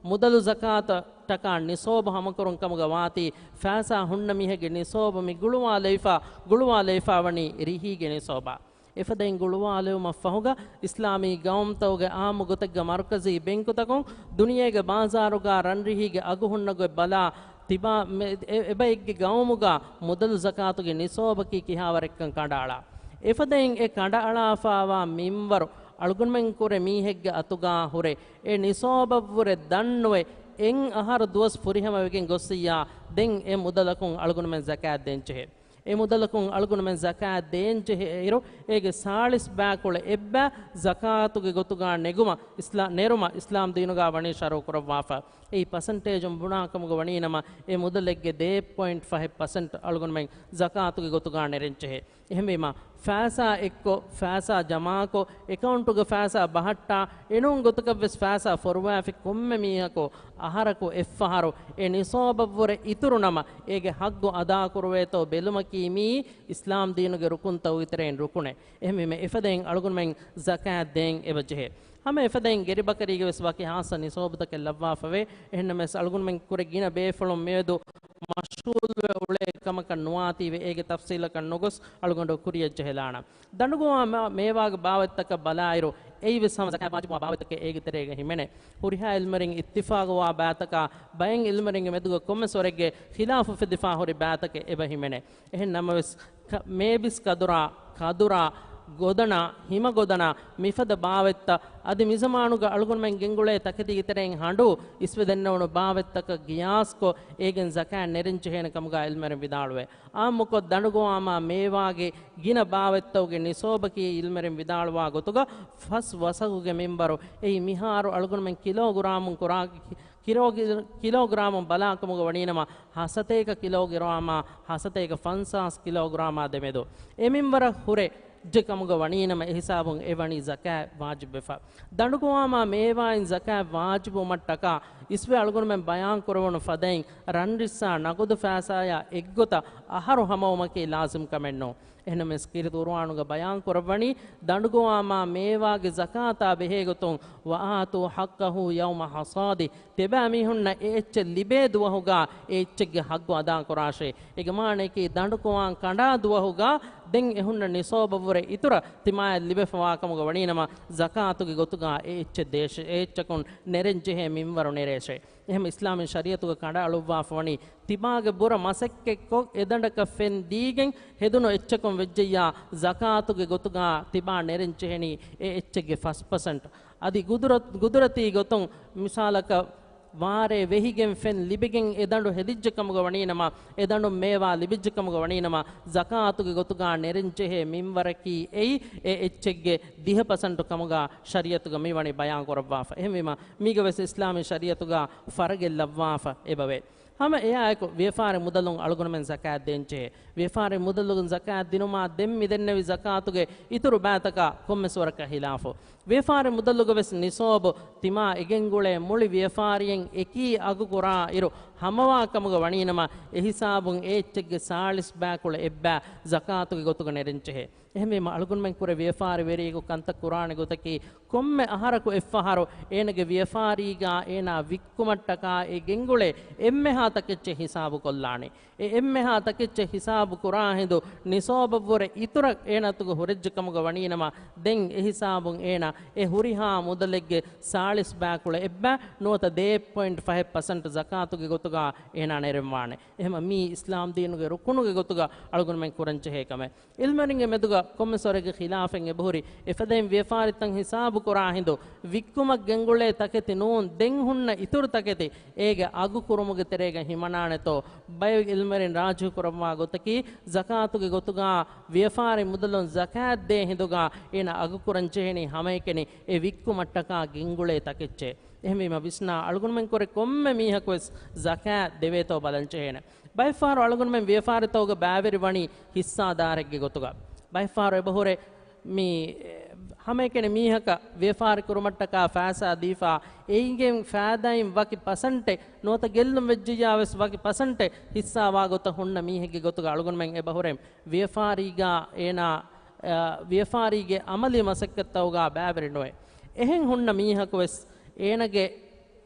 މުދަލު ޒަކާތަށްޓަކާ ނިސާބު ހަމަކުރުން ކަމުގަ ވާތީ، ފައިސާ ހުންނަ މީހެއްގެ ނިސާބު މި ގުޅުވާލައިފާ، ގުޅުވާލައިފާވަނީ ރިހީގެ ނިސާބާ. އެފަދައިން ގުޅުވާލެވުމަށްފަހުގަ، އިސްލާމީ ގައުމުތަކުގެ އާއްމު ގޮތެއްގަ މަރުކަޒީ ބެންކުތަކުން ދުނިޔޭގެ ބާޒާރުގަ ރަންރިހީގެ އަގު ހުންނަ ގޮތް ބަލާ، ތިބާ މެ-، އެ-، އެބައެއްގެ ގައުމުގަ މުދަލު ޒަކާތުގެ ނިސާބަކީ ކިހާވަރެއްކަން ކަނޑައަޅާ. އެފަދައިން އެ ކަނޑައަޅާފާވާ މިންވަރު އަޅުގަނޑުމެން ކުރެ މީހެއްގެ އަތުގާ ހުރެ، އެ ނިސޯބަށްވުރެ ދަންނުވެ، އެއް އަހަރު ދުވަސް ފުރިހަމަވެގެން ގޮއްސިއްޔާ، ދެން އެ މުދަލަކުން އަޅުގަނޑުމެން ޒަކާތް ދޭންޖެހޭ. އެ މުދަލަކުން އަޅުގަނޑުމެން ޒަކާތް ދޭންޖެހޭ އިރު، އޭގެ ސާޅީސް ބައިކުޅަ އެއްބައި ޒަކާތުގެ ގޮތުގާ ނެގުމަށް އިސްލާ-، ނެރުމަށް އިސްލާމް ދީނުގާ ވަނީ ޝަރުޢު ކުރައްވާފަ. އެއީ ޕަސެންޓޭޖުން ބުނާ ކަމުގަ ވަނީނަމަ، އެ މުދަލެއްގެ ދޭއް ޕޮއިންޓް ފަހެއް ޕަސެންޓް އަޅުގަނޑުމެން ޒަކާތުގެ ގޮތުގާ ނެރެންޖެހޭ. އެހެންވީމަ، ފައިސާ އެއްކޮށް، ފައިސާ ޖަމާކޮށް، އެކައުންޓުގަ ފައިސާ ބަހައްޓާ، އެނޫން ގޮތަކަށްވެސް ފައިސާ ފޮރުވާފި ކޮންމެ މީހަކު އަހަރަކު އެއްފަހަރު އެ ނިސޯބަށްވުރެ އިތުރުނަމަ، އޭގެ ހައްގު އަދާކުރެވޭތޯ ބެލުމަކީ މިއީ އިސްލާމް ދީނުގެ ރުކުންތަކުގެ ތެރެއިން ރުކުނެއް. އެހެންވީމަ، އެފަދައިން އަޅުގަނޑުމެން ޒަކާތް ދޭން އެބަޖެހޭ. ހަމަ އެފަދައިން ގެރިބަކަރީގެ ވެސް ވަކި ހާއްސަ ނިސޯބުތަކެއް ލައްވާފަވޭ. އެހެންނަމަވެސް، އަޅުގަނޑުމެން ކުރެ ގިނަ ބޭފުޅުން މިއަދު މަޝްޣޫލުވެ އުޅޭ ކަމަކަށް ނުވާތީވެ، އޭގެ ތަފްސީލަކަށް ނުގޮސް އަޅުގަނޑު ކުރިޔަށް ޖެހިލާނަން. ދަނޑުގޮވާ މަ-، މޭވާގެ ބާވަތްތަކަށް ބަލާއިރު، އެއީވެސް ހަމަ ޒަކާތް ވާޖިބުވާ ބާވަތްތަކެއް އޭގެ ތެރޭގަ ހިމެނޭ. ހުރިހާ އިލްމުވެރިން އިއްތިފާގުވާ ބައިތަކާ، ބައެއް އިލްމުވެރިންގެ މެދުގަ ކޮންމެސް ވަރެއްގެ ޚިލާފު ފެދިފާ ހުރި ބައިތަކެއް އެބަ ހިމެނޭ. އެހެން ނަމަވެސް، ކަ-، މޭބިސް ކަދުރާ، ކަދުރާ، ގޮދަނާ، ހިމަގޮދަނާ، މިފަދަ ބާވަތްތައް އަދި މިޒަމާނުގަ އަޅުގަނޑުމެން ގެންގުޅޭ ތަކެތީގެ ތެރެއިން ހަނޑޫ އިސްވެ ދެންނެވުނު ބާވަތްތަކަށް ގިޔާސްކޮށް، އޭގެން ޒަކާތް ނެރެން ޖެހޭނެ ކަމުގަ އިލްމުވެރިން ވިދާޅުވޭ. އާއްމުކޮށް، ދަނޑުގޮވާމާ މޭވާގެ ގިނަ ބާވަތްތަކުގެ ނިސޯބަކީ އިލްމުވެރިން ވިދާޅުވާ ގޮތުގަ ފަސް ވަސަގުގެ މިންވަރު. އެއީ މިހާރު އަޅުގަނޑުމެން ކިލޯގްރާމުން ކުރާ، ކިލޯގް-، ކިލޯގްރާމުން ބަލާކަމުގަ ވަނީނަމަ، ހަސަތޭކަ ކިލޯގްރާމާ ހަސަތޭކަ ފަންސާސް ކިލޯގްރާމާ ދެމެދު އެ މިންވަރަށް ހުރެ ޖެ ކަމުގަ ވަނީނަމަ، އެހިސާބުން އެ ވަނީ ޒަކާތް ވާޖިބުވެފަ. ދަނޑުގޮވާމާ މޭވާއިން ޒަކާތް ވާޖިބުވުމަށްޓަކާ އިސްވެ އަޅުގަނޑުމެން ބަޔާން ކުރެވުނު ފަދައިން، ރަންރިއްސާ ނަގުދު ފައިސާޔާ އެއްގޮތަށް އަހަރު ހަމަވުމަކީ ލާޒިމް ކަމެއް ނޫން. އެހެންނަމަވެސް، ކީރިތި ޤުރުއާނުގަ ބަޔާން ކުރައްވަނީ، ދަނޑުގޮވާމާ މޭވާގެ ޒަކާތާ ބެހޭގޮތުން، "وآتوا حقه يوم حصاده"، ތިބާ މީހުންނަށް އެ އެއްޗެއް ލިބޭ ދުވަހުގާ އެ އެއްޗެއްގެ ހައްގު އަދާކުރާށޭ. އޭގެ މާނައަކީ، ދަނޑުކުވާން ކަނޑާ ދުވަހުގާ ދެން އެ ހުންނަ ނިސޯބަށްވުރެ އިތުރަށް ތިމާޔަށް ލިބެފަވާކަމުގަ ވަނީނަމަ، ޒަކާތުގެ ގޮތުގާ އެ އެއްޗެއް ދޭށޭ، އެ އެއްޗަކުން ނެރެންޖެހޭ މިންވަރު ނެރޭށޭ. އެހެން އިސްލާމީ ޝަރީޢަތުގަ ކަނޑައަޅުއްވާފަވަނީ، ތިބާގެ ބުރަ މަސައްކަތްކޮށް، އެދަނޑަކަށް ފެން ދީގެން ހެދުނު އެއްޗަކުން ވެއްޖެއްޔާ، ޒަކާތުގެ ގޮތުގާ ތިބާ ނެރެން ޖެހެނީ އެ އެއްޗެއްގެ ފަސް ޕަސެންޓް. އަދި ގުދުރަ-، ގުދުރަތީ ގޮތުން މިސާލަކަށް، ވާރޭ ވެހިގެން ފެން ލިބިގެން އެ ދަނޑު ހެދިއްޖެ ކަމުގަ ވަނީނަމަ، އެ ދަނޑުން މޭވާ ލިބިއްޖެ ކަމުގަ ވަނީނަމަ، ޒަކާތުގެ ގޮތުގާ ނެރެން ޖެހޭ މިންވަރަކީ އެއީ އެ އެއްޗެއްގެ ދިހަ ޕަސެންޓު ކަމުގާ ޝަރީޢަތުގަ މިވަނީ ބަޔާން ކުރައްވާފަ. އެހެންވީމަ، މީގަ ވެސް އިސްލާމީ ޝަރީޢަތުގާ ފަރަގެއް ލައްވާފަ އެބަވޭ. ހަމަ އެއާއެކު، ވިޔަފާރި މުދަލުން އަޅުގަނޑުމެން ޒަކާތް ދޭންޖެހޭ. ވިޔަފާރި މުދަލުން ޒަކާތް ދިނުމާ ދެން މިދެންނެވި ޒަކާތުގެ އިތުރު ބައިތަކާ ކޮންމެސް ވަރަކަށް ހިލާފު. ވިޔަފާރި މުދަލުގަ ވެސް ނިސޯބު ތިމާ އެގެންގުޅޭ މުޅި ވިޔަފާރިއެއް އެކީ އަގު ކުރާ އިރު ހަމަވާ ކަމުގަ ވަނީނަމަ، އެހިސާބުން އެ އެއްޗެއްގެ ސާޅީސް ބައިކުޅަ އެއްބައި ޒަކާތުގެ ގޮތުގަ ނެރެންޖެހޭ. އެހެންވީމަ، އަޅުގަނޑުމެން ކުރެ ވިޔަފާރިވެރިއެކު ކަންތައް ކުރާނެ ގޮތަކީ، ކޮންމެ އަހަރަކު އެއްފަހަރު އޭނަގެ ވިޔަފާރީގާ އޭނާ ވިއްކުމަށްޓަކާ އެ ގެންގުޅޭ އެންމެހާ ތަކެއްޗެއް ހިސާބުކޮށްލާނެ. އެ އެންމެހާ ތަކެއްޗެއް ހިސާބު ކުރާ ހިނދު، ނިސޯބަށްވުރެ އިތުރަށް އޭނައަތުގަ ހުރެއްޖެ ކަމުގަ ވަނީނަމަ، ދެން އެހިސާބުން އޭނަ އެ ހުރިހާ މުދަލެއްގެ ސާޅީސް ބައިކުޅަ އެއްބައި ނުވަތަ ދޭއް ޕޮއިންޓް ފަހެއް ޕަސެންޓް ޒަކާތުގެ ގޮތުގާ އޭނާ ނެރެންވާނެ. އެހެންމަ މީ އިސްލާމް ދީނުގެ ރުކުނުގެ ގޮތުގަ އަޅުގަނޑުމެން ކުރަންޖެހޭ ކަމެއް. އިލްމުވެރިންގެ މެދުގަ ކޮންމެސް ވަރެއްގެ ޚިލާފެއް އެބަހުރި، އެފަދައިން ވިޔަފާރިތައް ހިސާބު ކުރާ ހިނދު، ވިއްކުމަށް ގެންގުޅޭ ތަކެތި ނޫން، ދެން ހުންނަ އިތުރު ތަކެތި އޭގެ އަގު ކުރުމުގެ ތެރޭގަ ހިމަނާނެތޯ؟ ބައެއް އިލްމުވެރިން ރާޖިޙު ކުރައްވާ ގޮތަކީ، ޒަކާތުގެ ގޮތުގާ ވިޔަފާރި މުދަލުން ޒަކާތް ދޭ ހިނދުގާ އޭނަ އަގު ކުރަން ޖެހެނީ ހަމައެކަނި އެ ވިއްކުމަށްޓަކާ ގެންގުޅޭ ތަކެއްޗެއް. އެހެންވީމަ ވިސްނާ، އަޅުގަނޑުމެން ކުރެ ކޮންމެ މީހަކުވެސް ޒަކާތް ދެވޭތޯ ބަލަން ޖެހޭނެ. ބައެއްފަހަރު އަޅުގަނޑުމެން ވިޔަފާރިތަކުގަ ބައިވެރި ވަނީ ހިއްސާދާރެއްގެ ގޮތުގަ. ބައެއްފަހަރު އެބަހުރޭ މި ހަމައެކަނި މީހަކަށް ވިޔަފާރި ކުރުމަށްޓަކާ ފައިސާ ދީފާ، އެއިންގެން ފައިދާއިން ވަކި ޕަސަންޓެއް ނުވަތަ ގެއްލުން ވެއްޖެއްޔާ ވެސް ވަކި ޕަސަންޓެއް ހިއްސާވާ ގޮތަށް ހުންނަ މީހެއްގެ ގޮތުގަ އަޅުގަނޑުމެން އެބަހުރޭ ވިޔަފާރީގާ އޭނާ، އަ، ވިޔަފާރީގެ އަމަލީ މަސައްކަތްތަކުގާ ބައިވެރި ނުވޭ. އެހެން ހުންނަ މީހަކު ވެސް އޭނަގެ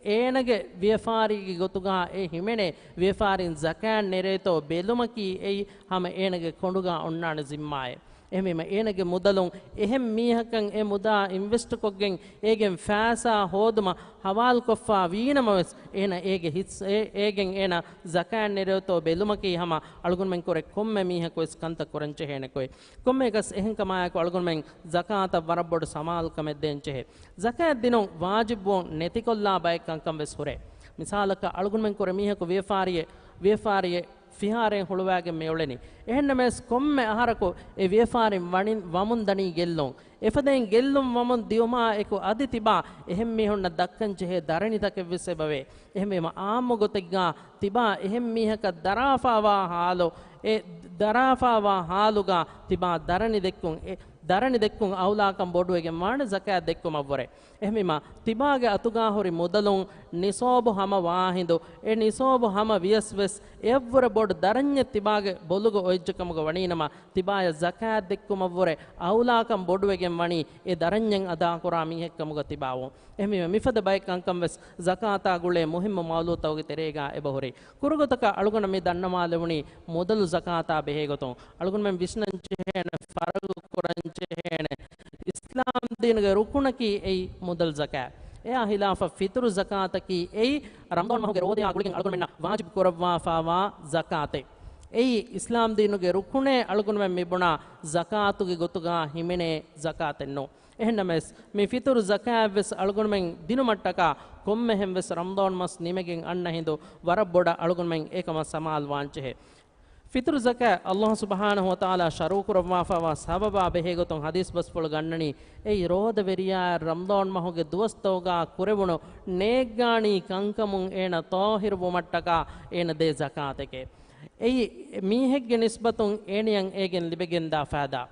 އޭނަގެ ވިޔަފާރީގެ ގޮތުގާ އެ ހިމެނޭ ވިޔަފާރިން ޒަކާތް ނެރޭތޯ ބެލުމަކީ އެއީ ހަމަ އޭނަގެ ކޮނޑުގާ އޮންނާނެ ޒިންމާއެއް. އެހެންވީމަ އޭނަގެ މުދަލުން އެހެން މީހަކަށް އެ މުދާ އިންވެސްޓްކޮށްގެން އޭގެން ފައިސާ ހޯދުމަށް ހަވާލުކޮށްފަ ވީނަމަވެސް، އޭނަ އޭގެ ހިއްސ-، އޭ-، އޭގެން އޭނަ ޒަކާތް ނެރެވޭތޯ ބެލުމަކީ ހަމަ އަޅުގަނޑުމެން ކުރެ ކޮންމެ މީހަކުވެސް ކަންތައް ކުރަންޖެހޭނެ ގޮތް. ކޮންމެއަކަސް އެހެންކަމާއެކު އަޅުގަނޑުމެން ޒަކާތަށް ވަރަށް ބޮޑު ސަމާލުކަމެއް ދޭންޖެހޭ. ޒަކާތް ދިނުން ވާޖިބުވުން ނެތިކޮށްލާ ބައެއް ކަންކަން ވެސް ހުރޭ. މިސާލަކަށް އަޅުގަނޑުމެން ކުރެ މީހަކު ވިޔަފާރިއެއް، ވިޔަފާރިއެއް ފިހާރައިން ހުޅުވާގެން މިއުޅެނީ. އެހެންނަމަވެސް ކޮންމެ އަހަރަކު އެ ވިޔަފާރިން ވަނި-، ވަމުން ދަނީ ގެއްލުން. އެފަދައިން ގެއްލުން ވަމުން ދިއުމާ އެކު އަދި ތިބާ އެހެން މީހުންނަށް ދައްކަން ޖެހޭ ދަރަނިތަކެއްވެސް އެބަވޭ. އެހެންވީމަ އާއްމު ގޮތެއްގާ ތިބާ އެހެން މީހަކަށް ދަރާފާވާ ހާލު، އެ ދަރާފާވާ ހާލުގާ ތިބާ ދަރަނި ދެއްކުން، އެ ދަރަނި ދެއްކުން އައުލާކަން ބޮޑުވެގެން ވާނެ ޒަކާތް ދެއްކުމަށްވުރެ. އެހެންވީމަ، ތިބާގެ އަތުގާ ހުރި މުދަލުން ނިސޯބު ހަމަ ވާހިނދު، އެ ނިސޯބު ހަމަ ވިޔަސް ވެސް، އެއަށްވުރެ ބޮޑު ދަރަންޏެއް ތިބާގެ ބޮލުގަ އޮތްޖެކަމުގަ ވަނީނަމަ، ތިބާޔަށް ޒަކާތް ދެއްކުމަށްވުރެ އައުލާކަން ބޮޑުވެގެން ވަނީ، އެ ދަރަންޏެއް އަދާކުރާ މީހެއްކަމުގަ ތިބާވުން. އެހެންވީމަ، މިފަދަ ބައެއް ކަންކަން ވެސް ޒަކާތާ ގުޅޭ މުހިއްމު މައުލޫތަކުގެ ތެރޭގާ އެބަހުރި. ކުރުގޮތަކަށް އަޅުގަނޑަށް މި ދަންނަވާލެވުނީ މުދަލު ޒަކާތާ ބެހޭގޮތުން. އަޅުގަނޑުމެން ވިސްނަން ޖެހޭނެ، ފަރަގު ކުރަން ޖެހޭނެ، އިސްލާމް ދީނުގެ ރުކުނަކީ އެއީ މުދަލު ޒަކާތް. އެއާ ހިލާފަށް ފިތުރު ޒަކާތަކީ އެއީ ރަމަޟާން މަހުގެ ރޯދަޔާ ގުޅިގެން އަޅުގަނޑުމެންނަށް ވާޖިބު ކުރައްވާފާވާ ޒަކާތެއް. އެއީ އިސްލާމް ދީނުގެ ރުކުނޭ އަޅުގަނޑުމެން މިބުނާ ޒަކާތުގެ ގޮތުގާ ހިމެނޭ ޒަކާތެއް ނޫން. އެހެންނަމަވެސް، މި ފިތުރު ޒަކާތްވެސް އަޅުގަނޑުމެން ދިނުމަށްޓަކާ ކޮންމެހެންވެސް ރަމަޟާން މަސް ނިމެގެން އަންނަ ހިނދު ވަރަށް ބޮޑަށް އަޅުގަނޑުމެން އެކަމަށް ސަމާލުވާންޖެހޭ. ފިތުރު ޒަކާތް އައްލާހު ސުބްޙާނަހު ވަތަޢާލާ ޝަރުޢުކުރައްވާފައިވާ ސަބަބާ ބެހޭގޮތުން ޙަދީޘް ބަސްފުޅު ގަންނަނީ، އެއީ ރޯދަވެރިޔާ ރަމަޟާން މަހުގެ ދުވަސްތަކުގާ ކުރެވުނު ނޭއްގާނީ ކަންކަމުން އޭނަ ޠާހިރުވުމަށްޓަކާ އޭނަ ދޭ ޒަކާތެކޭ. އެއީ މީހެއްގެ ނިސްބަތުން އޭނަޔަށް އޭގެން ލިބެގެންދާ ފައިދާ.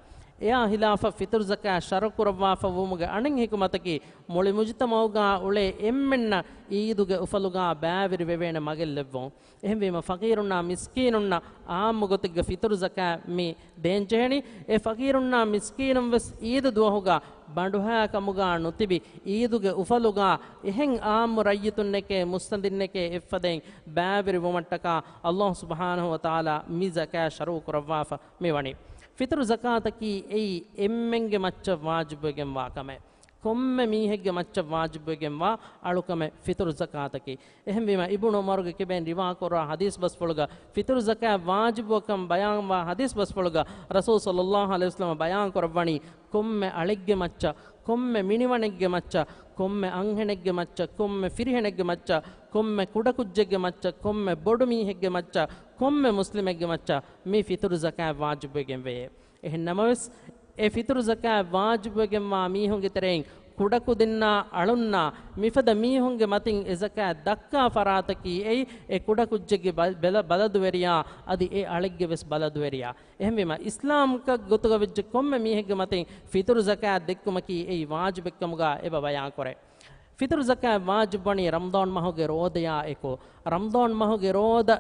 އެއާ ހިލާފަށް ފިތުރު ޒަކާތް ޝަރުޢުކުރައްވާފަ ވުމުގެ އަނެއް ޙިކުމަތަކީ، މުޅި މުޖުތަމަޢުގާ އުޅޭ އެންމެންނަށް ޢީދުގެ އުފަލުގާ ބައިވެރި ވެވޭނެ މަގެއް ލެއްވުން. އެހެންވީމަ، ފަޤީރުންނާ މިސްކީނުންނަށް ޢާއްމު ގޮތެއްގަ ފިތުރު ޒަކާތް މި ދޭންޖެހެނީ. އެ ފަޤީރުންނާ މިސްކީނުން ވެސް ޢީދު ދުވަހުގަ ބަނޑުހައި ކަމުގަ ނުތިބި، ޢީދުގެ އުފަލުގަ އެހެން ޢާއްމު ރައްޔިތުންނެކޭ މުއްސަނދިންނެކޭ އެއްފަދައިން ބައިވެރި ވުމަށްޓަކާ އައްލާހު ސުބްޙާނަހު ވަތަޢާލާ މި ޒަކާތް ޝަރުޢު ކުރައްވާފަ މިވަނީ. ފިތުރު ޒަކާތަކީ އެއީ އެންމެންގެ މައްޗަށް ވާޖިބުވެގެންވާ ކަމެއް. ކޮންމެ މީހެއްގެ މައްޗަށް ވާޖިބުވެގެންވާ އަޅުކަމެއް ފިތުރު ޒަކާތަކީ. އެހެންވީމަ، އިބުނު ޢުމަރުގެ ކިބައިން ރިވާކުރާ ޙަދީޘް ބަސްފުޅުގަ، ފިތުރު ޒަކާތް ވާޖިބުވާކަން ބަޔާންވާ ޙަދީޘް ބަސްފުޅުގަ، ރަސޫލު ޞައްލައްލާހު ޢަލައިހި ވަސައްލަމަ ބަޔާން ކުރައްވަނީ، ކޮންމެ އަޅެއްގެ މައްޗަށް، ކޮންމެ މިނިވަނެއްގެ މައްޗަށް، ކޮންމެ އަންހެނެއްގެ މައްޗަށް، ކޮންމެ ފިރިހެނެއްގެ މައްޗަށް، ކޮންމެ ކުޑަކުއްޖެއްގެ މައްޗަށް، ކޮންމެ ބޮޑު މީހެއްގެ މައްޗަށް، ކޮންމެ މުސްލިމެއްގެ މައްޗަށް މި ފިތުރު ޒަކާތް ވާޖިބުވެގެން ވެޔޭ. އެހެން ނަމަވެސް، އެ ފިތުރު ޒަކާތް ވާޖިބުވެގެންވާ މީހުންގެ ތެރެއިން ކުޑަކުދިންނާ އަޅުންނާ މިފަދަ މީހުންގެ މަތިން އެ ޒަކާތް ދައްކާ ފަރާތަކީ އެއީ، އެ ކުޑަކުއްޖެއްގެ ބަ-، ބެލަ-، ބަލަދުވެރިޔާ، އަދި އެ އަޅެއްގެ ވެސް ބަލަދުވެރިޔާ. އެހެންވީމަ، އިސްލާމްކަށް ގޮތުގަ ވެއްޖެ ކޮންމެ މީހެއްގެ މަތިން ފިތުރު ޒަކާތް ދެއްކުމަކީ އެއީ ވާޖިބެއްކަމުގަ އެބަ ބަޔާންކުރޭ. ފިތުރު ޒަކާތް ވާޖިބުވަނީ ރަމަޟާން މަހުގެ ރޯދަޔާ އެކު. ރަމަޟާން މަހުގެ ރޯދަ،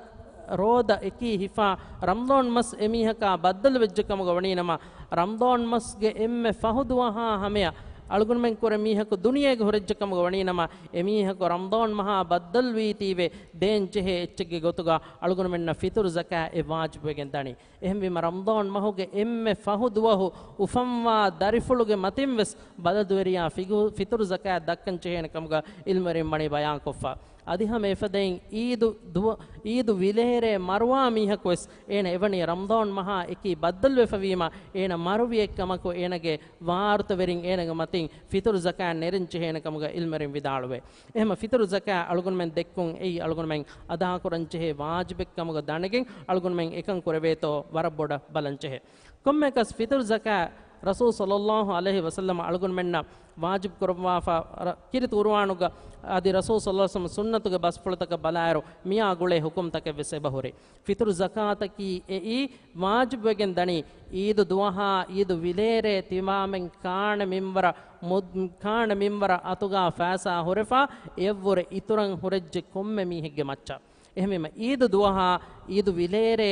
ރޯދަ އެކީ ހިފާ، ރަމަޟާން މަސް އެމީހަކާ ބައްދަލު ވެއްޖެ ކަމުގަ ވަނީނަމަ، ރަމަޟާން މަސްގެ އެންމެ ފަހު ދުވަހާ ހަމަޔަށް އަޅުގަނޑުމެން ކުރެ މީހަކު ދުނިޔޭގަ ހުރެއްޖެ ކަމުގަ ވަނީނަމަ، އެމީހަކު ރަމަޟާން މަހާ ބައްދަލުވީތީވެ ދޭން ޖެހޭ އެއްޗެއްގެ ގޮތުގަ އަޅުގަނޑުމެންނަށް ފިތުރު ޒަކާތް އެ ވާޖިބުވެގެން ދަނީ. އެހެންވީމަ، ރަމަޟާން މަހުގެ އެންމެ ފަހު ދުވަހު އުފަންވާ ދަރިފުޅުގެ މަތިން ވެސް ބަލަދުވެރިޔާ ފިގު-، ފިތުރު ޒަކާތް ދައްކަން ޖެހޭނެ ކަމުގަ ޢިލްމުވެރިން ވަނީ ބަޔާންކޮށްފަ. އަދި ހަމަ އެފަދައިން ޢީދު ދުވަ-، ޢީދު ވިލޭރޭ މަރުވާ މީހަކު ވެސް އޭނަ އެވަނީ ރަމަޟާން މަހާ އެކީ ބައްދަލުވެފަވީމަ، އޭނަ މަރުވިއެއް ކަމަކު އޭނަގެ ވާރުތަވެރިން އޭނަގެ މަތިން ފިތުރު ޒަކާތް ނެރެން ޖެހޭނެ ކަމުގަ ޢިލްމުވެރިން ވިދާޅުވޭ. އެހެމަ ފިތުރު ޒަކާތް އަޅުގަނޑުމެން ދެއްކުން އެއީ އަޅުގަނޑުމެން އަދާކުރަން ޖެހޭ ވާޖިބެއް ކަމުގަ ދަނެގެން އަޅުގަނޑުމެން އެކަން ކުރެވޭތޯ ވަރަށް ބޮޑަށް ބަލަން ޖެހޭ. ކޮންމެއަކަސް ފިތުރު ޒަކާތް ރަސޫލު ޞައްލައްލާހު ޢަލައިހި ވަސައްލަމަ އަޅުގަނޑުމެންނަށް ވާޖިބު ކުރައްވާފަ ރަ-، ކީރިތި ޤުރުއާނުގަ އަދި ރަސޫލު ޞައްލައްލާހު ޢަލައިހި ވަސައްލަމަ ސުންނަތުގެ ބަސްފުޅުތަކަށް ބަލާއިރު މިއާ ގުޅޭ ޙުކުމްތަކެއް ވެސް އެބަހުރި. ފިތުރު ޒަކާތަކީ އެއީ ވާޖިބުވެގެން ދަނީ، ޢީދު ދުވަހާ، ޢީދު ވިލޭރޭ ތިމާމެން ކާނެ މިންވަރަށް މުދް-، ކާނެ މިންވަރަށް އަތުގާ ފައިސާ ހުރެފާ، އެއަށްވުރެ އިތުރަށް ހުރެއްޖެ ކޮންމެ މީހެއްގެ މައްޗަށް. އެހެންވީމަ، ޢީދު ދުވަހާ، ޢީދު ވިލޭރޭ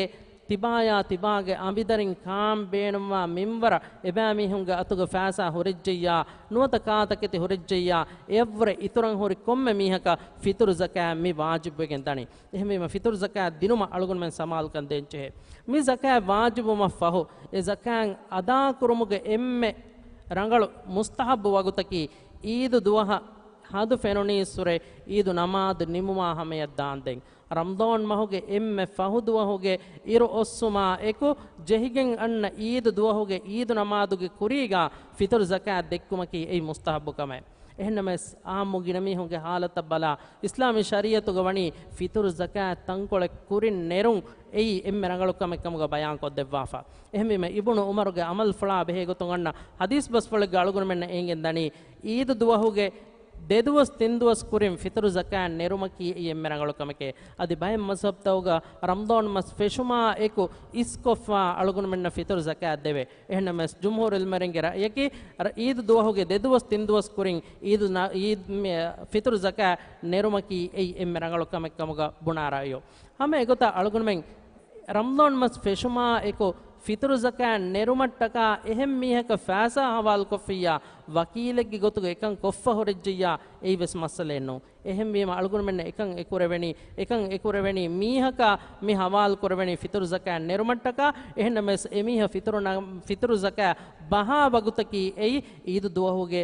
ތިބާޔާ ތިބާގެ އަނބިދަރިން ކާން ބޭނުންވާ މިންވަރަށް އެބައިމީހުންގެ އަތުގެ ފައިސާ ހުރެއްޖެއްޔާ، ނުވަތަ ކާތަކެތި ހުރެއްޖެއްޔާ، އެއަށްވުރެ އިތުރަށް ހުރި ކޮންމެ މީހަކަށް ފިތުރު ޒަކާތް މި ވާޖިބުވެގެން ދަނީ. އެހެންވީމަ ފިތުރު ޒަކާތް ދިނުމަށް އަޅުގަނޑުމެން ސަމާލުކަން ދޭންޖެހޭ. މި ޒަކާތް ވާޖިބުވުމަށް ފަހު، އެ ޒަކާތް އަދާކުރުމުގެ އެންމެ ރަނގަޅު މުސްތަހައްބު ވަގުތަކީ އީދު ދުވަހަށް ހަނދު ފެނުނީއްސުރެ އީދު ނަމާދު ނިމުމާ ހަމަޔަށް ދާންދެން. ރަމަޟާން މަހުގެ އެންމެ ފަހު ދުވަހުގެ އިރު އޮއްސުމާ އެކު ޖެހިގެން އަންނަ އީދު ދުވަހުގެ އީދު ނަމާދުގެ ކުރީގާ ފިތުރު ޒަކާތް ދެއްކުމަކީ އެއީ މުސްތަހައްބު ކަމެއް. އެހެންނަމަވެސް، އާއްމު ގިނަމީހުންގެ ހާލަތަށް ބަލާ، އިސްލާމީ ޝަރީއަތުގަ ވަނީ ފިތުރު ޒަކާތް ތަންކޮޅެއް ކުރިން ނެރުން އެއީ އެންމެ ރަނގަޅު ކަމެއް ކަމުގަ ބަޔާން ކޮށްދެއްވާފަ. އެހެންވީމަ، އިބުނު ޢުމަރުގެ ޢަމަލުފުޅާ ބެހޭގޮތުން އަންނަ ޙަދީޘް ބަސްފުޅެއްގަ އަޅުގަނޑުމެންނަށް އެނގެން ދަނީ، އީދު ދުވަހުގެ ދެދުވަސް ތިންދުވަސް ކުރިން ފިތުރު ޒަކާތް ނެރުމަކީ އެއީ އެންމެ ރަނގަޅު ކަމެކޭ. އަދި ބައެއް މަޒްހަބްތަކުގަ ރަމަޟާން މަސް ފެށުމާ އެކު އިސްކޮށްފަ އަޅުގަނޑުމެންނަށް ފިތުރު ޒަކާތް ދެވޭ. އެހެންނަމަވެސް، ޖުމްހޫރު ޢިލްމުވެރިންގެ ރައްޔަކީ، ރަ-، އީދު ދުވަހުގެ ދެދުވަސް ތިންދުވަސް ކުރިން އީދު ނަ-، އީދު މެ-، ފިތުރު ޒަކާތް ނެރުމަކީ އެއީ އެންމެ ރަނގަޅު ކަމެއް ކަމުގަ ބުނާ ރައްޔު. ހަމަ އެގޮތަށް އަޅުގަނޑުމެން ރަމަޟާން މަސް ފެށުމާ އެކު ފިތުރު ޒަކާތް ނެރުމަށްޓަކާ އެހެން މީހަކަށް ފައިސާ ހަވާލުކޮށްފިއްޔާ، ވަކީލެއްގެ ގޮތުގަ އެކަން ކޮށްފަ ހުރެއްޖިއްޔާ، އެއީވެސް މައްސަލައެއް ނޫން. އެހެންވީމަ އަޅުގަނޑުމެންނަށް އެކަން އެކުރެވެނީ، އެކަން އެކުރެވެނީ މީހަކާ މި ހަވާލު ކުރެވެނީ ފިތުރު ޒަކާތް ނެރުމަށްޓަކާ. އެހެންނަމަވެސް، އެމީހަށް ފިތުރު ނަ-، ފިތުރު ޒަކާތް ބަހާ ވަގުތަކީ އެއީ އީދު ދުވަހުގެ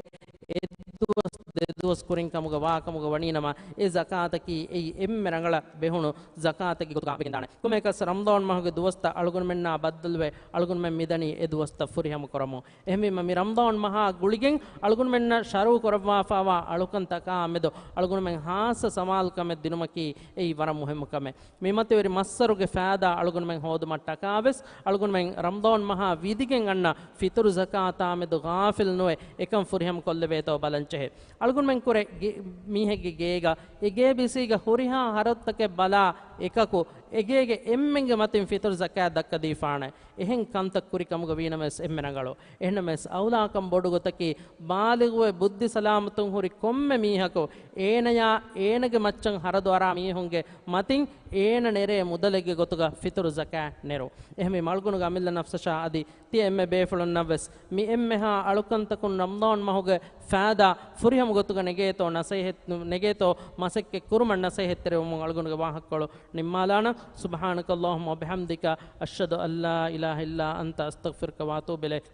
އެއްދުވަސް ދެދުވަސް ކުރިން ކަމުގަ ވާކަމުގަ ވަނީނަމަ، އެ ޒަކާތަކީ އެއީ އެންމެ ރަނގަޅަށް ބެހުނު ޒަކާތެއްގެ ގޮތުގަ ވެގެންދާނެ. ކޮންމެއަކަސް ރަމަޟާން މަހުގެ ދުވަސްތައް އަޅުގަނޑުމެންނާ ބައްދަލުވެ، އަޅުގަނޑުމެން މިދަނީ އެ ދުވަސްތައް ފުރިހަމަ ކުރަމުން. އެހެންވީމަ، މި ރަމަޟާން މަހާ ގުޅިގެން އަޅުގަނޑުމެންނަށް ޝަރުޢު ކުރައްވާފައިވާ އަޅުކަންތަކާމެދު އަޅުގަނޑުމެން ހާއްސަ ސަމާލުކަމެއް ދިނުމަކީ އެއީ ވަރަށް މުހިއްމު ކަމެއް. މި މަތިވެރި މައްސަރުގެ ފައިދާ އަޅުގަނޑުމެން ހޯދުމަށްޓަކާވެސް، އަޅުގަނޑުމެން ރަމަޟާން މަހާ ވިދިގެން އަންނަ ފިތުރު ޒަކާތާމެދު ޣާފިލް ނުވެ، އެކަން ފުރިހަމަ ކޮށްލެވޭތޯ ބަލަންޖެހޭ. އަޅުގަނޑުމެން ކުރެ ގެ-، މީހެއްގެ ގޭގަ އެ ގޭބިސީގަ ހުރިހާ ހަރަދުތަކެއް ބަލާ އެކަކު، އެ ގޭގެ އެންމެންގެ މަތިން ފިތުރު ޒަކާތް ދައްކަދީފާނެ. އެހެން ކަންތައް ކުރި ކަމުގަ ވީނަމަވެސް އެންމެ ރަނގަޅު. އެހެންނަމަވެސް، އައުލާކަން ބޮޑު ގޮތަކީ، ބާލިޣުވެ ބުއްދި ސަލާމަތުން ހުރި ކޮންމެ މީހަކު އޭނަޔާ އޭނަގެ މައްޗަށް ހަރަދު އަރާ މީހުންގެ މަތިން އޭނަ ނެރޭ މުދަލެއްގެ ގޮތުގަ ފިތުރު ޒަކާތް ނެރު. އެހެންވީމަ އަޅުގަނޑުގެ އަމިއްލަ ނަފްސަށާ އަދި ތިޔަ އެންމެ ބޭފުޅުންނަށްވެސް މި އެންމެހާ އަޅުކަންތަކުން ރަމަޟާން މަހުގެ ފައިދާ ފުރިހަމަ ގޮތުގަ ނެގޭތޯ ނަސޭހަތް، ނެގޭތޯ މަސައްކަތް ކުރުމަށް ނަސޭހަތްތެރިވަމުން އަޅުގަނޑުގެ ވާހަކަކޮޅު ނިންމާލާނަން. سبحانك اللهم وبحمدك، أشهد أن لا إله إلا أنت، أستغفرك وأتوب إليك.